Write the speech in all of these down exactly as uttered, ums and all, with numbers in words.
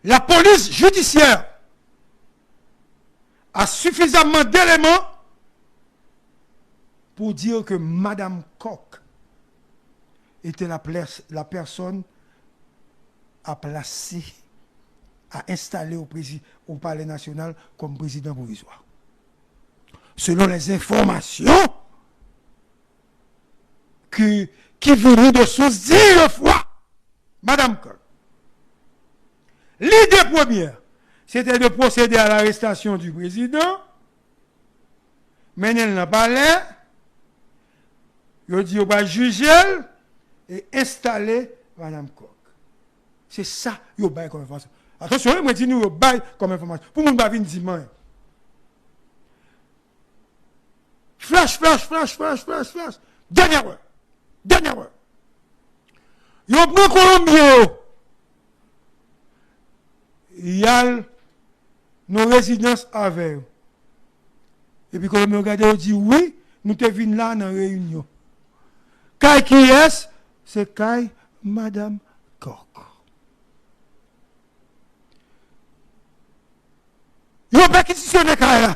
la police judiciaire a suffisamment d'éléments pour dire que Madame Coq était la, pla- la personne à placer, à installer au, prési- au Palais National comme président provisoire. Selon les informations que, qui venaient de sources dix fois, Madame Coq. L'idée première, c'était de procéder à l'arrestation du président, mennen l nan palè, yo di yo pral jije l e enstale Madame Coq. Se sa yo bay kòm enfòmasyon. Atansyon, wi, mwen di nou yo bay kòm enfòmasyon. Pou moun pa vin di m anyen. Flash, flash, flash, flash, flash, flash. Dènyè wè. Dènyè wè. Yo pran Kolonbyen yo. Y al nan rezidans avè yo. Epi Kolonbyen yo gade yo di, wi, nou te vin la nan reyinyon. Kay kiyès? Se kay Madame Coq. Yo pèkizisyone kay la.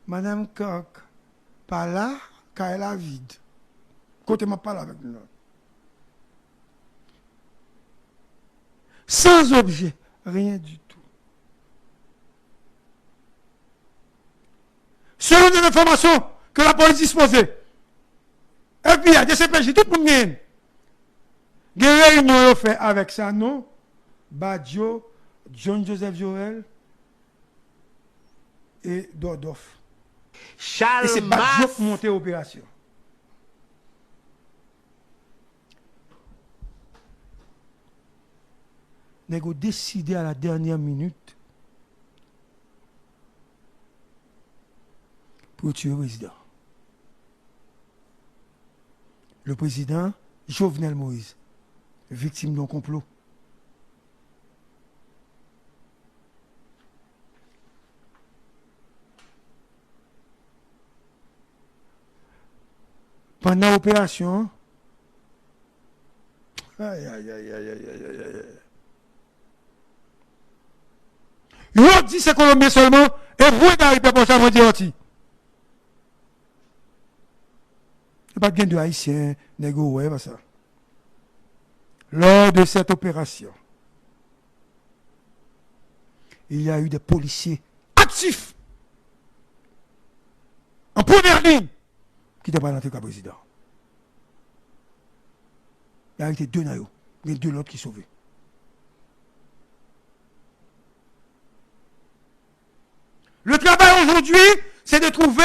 Madame Coq pa la, kay la vid. Kote m ap pale avèk nou la. Sans objet, rien du tout. Selon des informations que la police disposait, F B I, D C P J, tout moun genyen. Gen reyinyon yo fè avèk Sanon, Badio, John Joseph Joël e Dòdòf. E se Badio k monte operasyon. Nèg yo deside a la dènyè minit pou yo tiye prezidan. Le président Jovenel Moïse, victime d'un complot. Pandan operasyon an, ay, ay, ay, ay, ay, ay, ay, ay. Yo di se Kolonbyen sèlman, e vre Gary Pèpòcha mwen di Òti. E pa t gen de Ayisyen, nèg yo wè, pa sa. Lors de cette opération, il y a eu des policiers actifs en première ligne ki te pral antre ka prezidan. Y arete de nan yo. Gen de lòt ki sove. Le travail aujourd'hui, c'est de trouver